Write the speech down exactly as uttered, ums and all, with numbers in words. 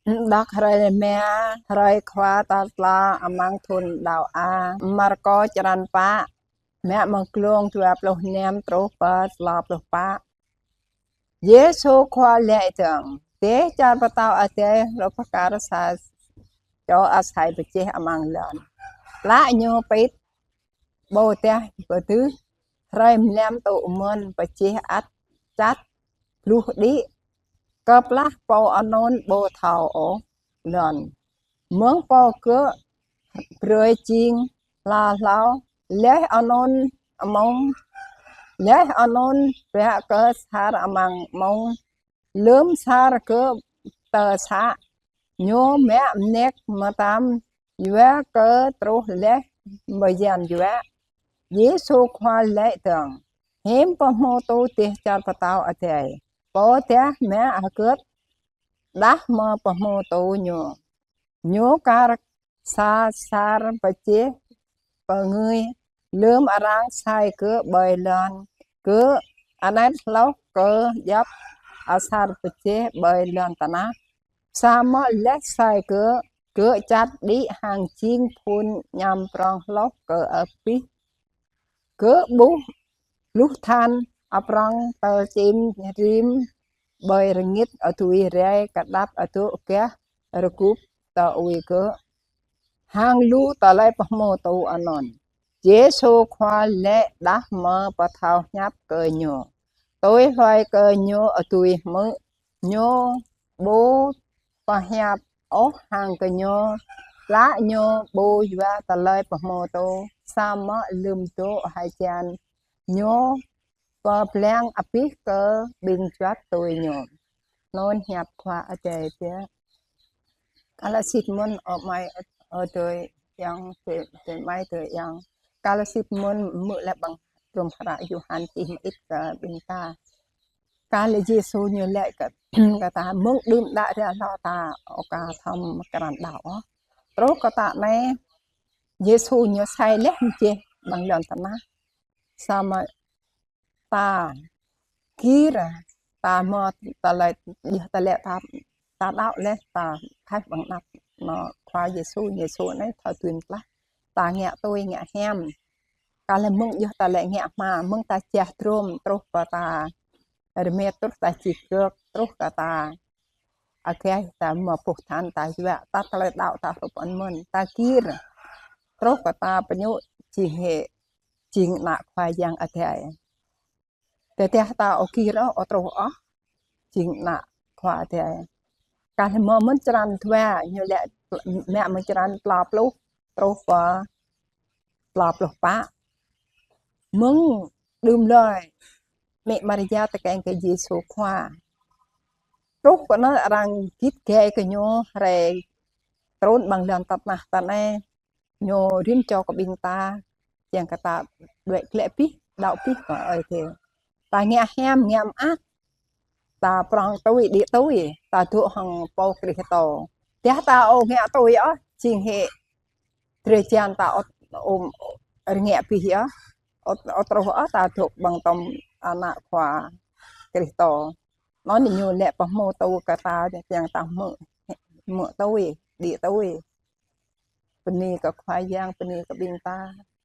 Đŏk hrơi rơma, hrơi Khua tal klâo amăng thun đăo A. Markô črăn pă, mă mơ̆ng glông dua pluh năm truh pơ klâo pluh pă. Yêsu Khua laĭ dơ̆ng: Dêh čar pơtao adai hrup kar sa čô asai pơjeh amăng lŏn. Plă ñu pĭt, ƀôdah pơdưh, hrơi mlam tŭ mơ̆n, pơjeh ăt čăt, bluh đĭ. Kơplah pô anŭn ƀu thâo ôh lŏn, mơ̆ng pô gơ̆ brơi jing hla hlâo, laih anŭn mông, laih anŭn bă kơ asar amăng mông. Lơ̆m asar gơ̆ tơsă, ñu mă mơnĕk mơtam, yua kơ truh laih bơyan yua. Yêsu Khua laĭ dơ̆ng: Hiư̆m pơhmutu dêh čar pơtao adai, ƀôdah mă hơgĕt đah mơ̆ pơhmutu ñu? Ñu kar sa asar pơjeh pơngưi, lơ̆m arăng sai gơ̆ ƀơi lŏn, gơ̆ anet hloh kơ djŏp asar pơjeh ƀơi lŏn tơnah. Samơ̆ laih sai gơ̆, gơ̆ čăt đĭ hăng jing phŭn añăm prŏng hloh kơ abih. Gơ̆ ƀuh bluh than, aprŏng tơl čim rĭm ƀơi rơngit, adui rai kơdăp adô̆ gah rơgŭp tơui gơ̆. Hăng lu tơlơi pơhmutu anŭn, Yêsu Khua laĭ đah mơ̆ pơthâo hiăp kơ ñu. Tui hluai kơ ñu adui hmư̆, ñu ƀu pơhiăp ôh hăng gơñu, plă ñu ƀu yua tơlơi pơhmutu, samơ̆ lơ̆m dŏ hơjăn, ñu pơblang abih kơ ƀing juăt tui ñu. Anŭn hiăp Khua Adai biă. Kâo laĭ sĭt mơ̆n, ơ amai, ơ adơi ayŏng, adơi, adơi amai, adơi ayŏng. Kâo laĭ sĭt mơ̆n, hmư̆ laih ƀơi hrŏm hră Yôhan čih mơit kơ ƀing ta. Kâo laĭ Yêsu ñu laĭ kơ, kơ ta mơ̆ng đưm đă ria hlâo ta ƀu kơ thâo mơ̆ng krăn đăo ôh. Truh kơ ta anai, Yêsu ñu sai laih mơ̆ čih ƀơi lŏn tơnah. Samơ̆ ta gir, ta hmâo tơlơi, yua tơlơi ta, ta đăo laih, ta thaih ƀơi anăp anŭn Khua Yêsu, Yêsu anai thâo dưi pơklaih. Ta ngă tui, ngă hiam. Kâo laĭ mơ̆ng yua tơlơi ngă hma, mơ̆ng ta jah drôm truh pơ ta rơmet, truh ta čih gơ̆k, truh kơ ta agaih, ta mă bôh than, ta yua, ta tơlơi đăo ta hrup anŭn mơ̆n, ta gir. Truh kơ ta pơñu jing hĕ, jing ană Khua Yang Adai. Tơdah ta ƀu gir ôh, ƀu truh ôh jing ană Khua Adai. Kâo laĭ mơ̆ng črăn dua, ñu laĭ mă mơ̆ng črăn klâo pluh truh pơ klâo pluh pă. Mơ̆ng đưm lui, mĕ Maria tơkeng kơ Yêsu Khua. Truh kơ anŭn arăng git gai kơ ñu hrơi trŭn ƀơi lŏn tơnah ta anai. Ñu rĭm čô kơ ƀing ta, kiăng kơ ta đuaĭ glaĭ abih, đăo abih kơ Ơi Adai. Ta ngă hiam, ngă mơak, ta prŏng tui, đĭ tui, ta dŏ hăng Pô Kristô. Tơdah ta ƀu ngă tui ôh, jing hĕ drơi jăn ta ƀu, ƀu rơngiă abih ôh, ƀu, ƀu truh ôh ta dŏ ƀơi tom ană Khua Kristô. Anŭn ñu laĭ pơhmutu kơ ta, kiăng ta hmư̆, hmư̆ tui, đĭ tui. Bơni kơ Khua Yang, bơni kơ ƀing ta.